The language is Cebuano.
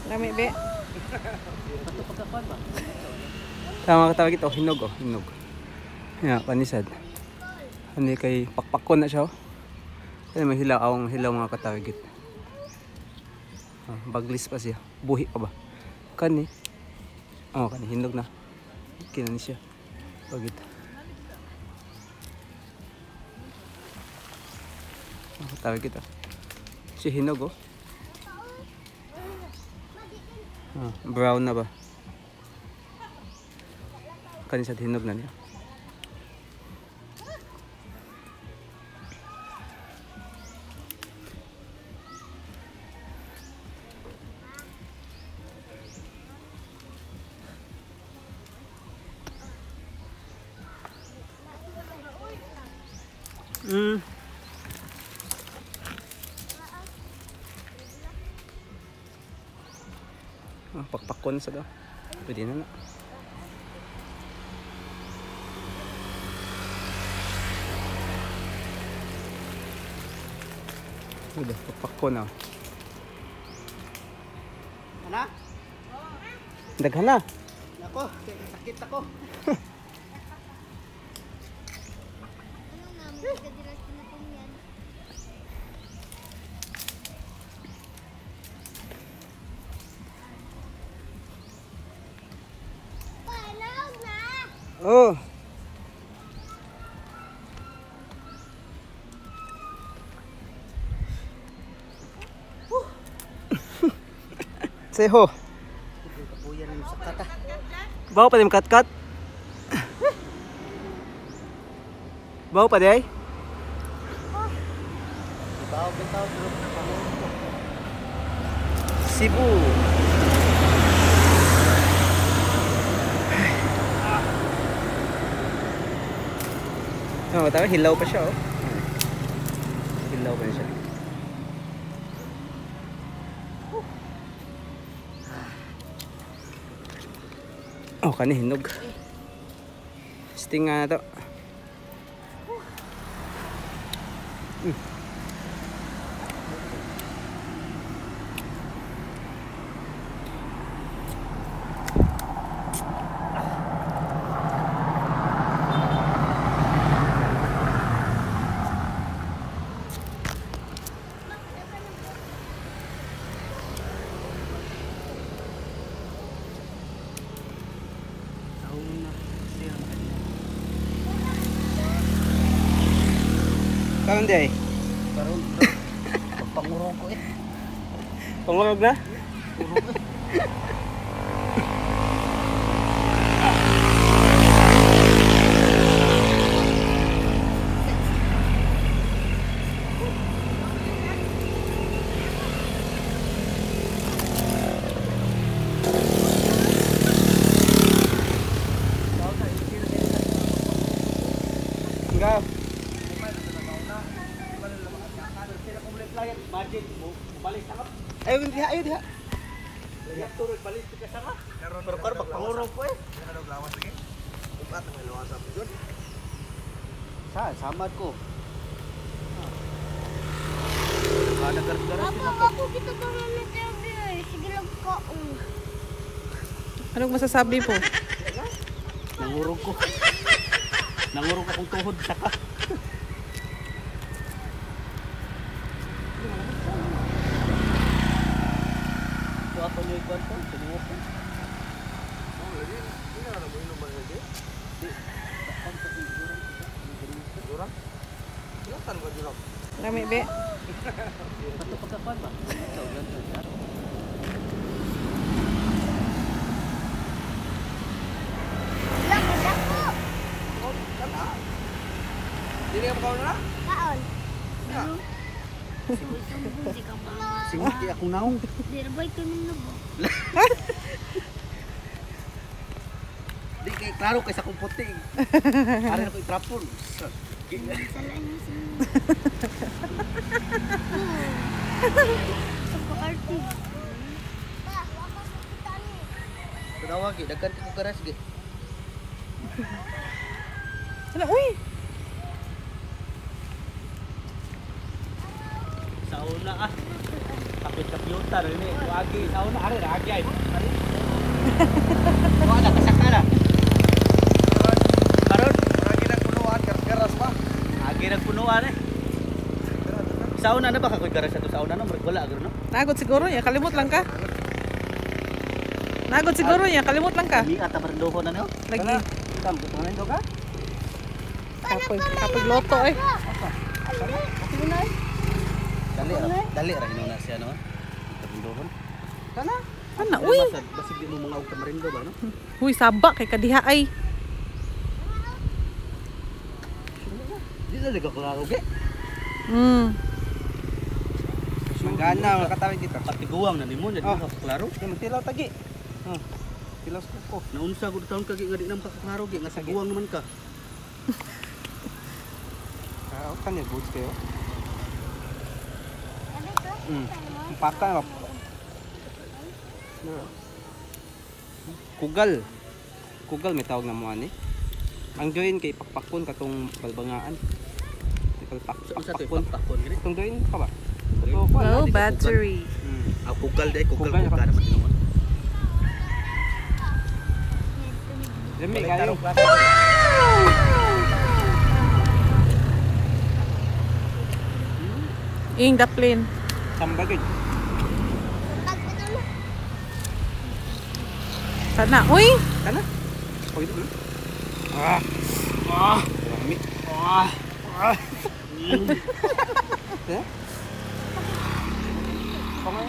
Lami be. Tama ka tawag ito, hinog oh, hinog. Ya, kanisad. Ani kay pakpakon na siya oh. Kaya may hilaw, awang hilaw mga katawagit. Oh, baglis pa siya. Buhi pa ba? Kani. Oh, kani hinog na. Kinani siya. Pagit. Oh, tawag ito. Si hinog oh. Oh, brown na ba? Kani sa hinog na niya. Oh, pakpakon sa daw. Pwede na na. Udah, pakpakon na. Ana? Daghan na. Nako, sakit ako. Ano namin kadiras tinatong yan? Palaw na! Oh. Seho. Kapuyan ng sakata. Bawo pa din kat-kat. Bawo pa di ay? Ibaw bitaw pero Cebu. Oh, tama, hilaw pa siya oh. Hilaw pa siya. Oh, kani hinog. Sting nga na to. Karon di ay? Karon. Pangurong ko eh. Pangurog na? Urong eh. Go. Ayun diha, ayun diha. Pero kar pagpangurong ko eh. Sa samad ko. Ah, nagargaras Ako, ako kita kami na tabi eh. Sige lang kaon. Anong masasabi po? Nangurong ko. Nangurong akong tuhod saka. Ito ako niyo ikwan ko. Tinungok ko. Lami be. Pato pagkakuan ba? Laki dako! Dili ka makaon na? Kaon. Singot di akong naong. Dirbay ka nun na ba? Di kay klaro kay sa akong puti. Ari na ko itrapon. Sala niyo sa Sa pa-arte. Pa, wakas kita ni. Tanawa gi daghan ko garas gi. Ano, uy! Sa una ah. Kapit computer ini. Agi sa una ari agi ay. Wala kasaka na. Karon Lagi nagpunuan, garas pa. agi nagpunuan eh. Sa una na ba kakoy garas ato sa una no murag wala agro no. Nagod siguro niya, kalimot lang ka. Nagod siguro niya, kalimot lang ka. Ni ata bardoho na no. Lagi. Tam, gusto na ka? Kapoy, kapoy loto eh. Dali ra, dali ra inuna siya no. Bardohon. Kana? Ana, uy. Basig di mo mga og tamarindo ba no? Uy, saba kay kadiha ay. Di na liga klaro ge. Manggana, mga katawid dito. Patiguang na nimo, di Oh. ka klaro. Di mo tilaw tagi. Oh. Tilaw sa kuko. Naunsa gud taon ka ge nga di na makaklaro ge nga sa guwang naman ka. Ah, kan ya goods kayo. Ang paka na. Kugal. Kugal may tawag na mo ani. Ang join kay pakpakon katong balbangaan. Palpak Unsa to pakpakon. pakpakon gini? Itong join pa ba? Ito ko. Low battery. Ah, kugal dai kugal Kugal, kugal naman tinuod. Lami kayo. Ing daplin. Tambagid. Sana, uy. Kana? Pwede ba? Ah. Ah. Lami. Ah. Ah. Eh? Pangay.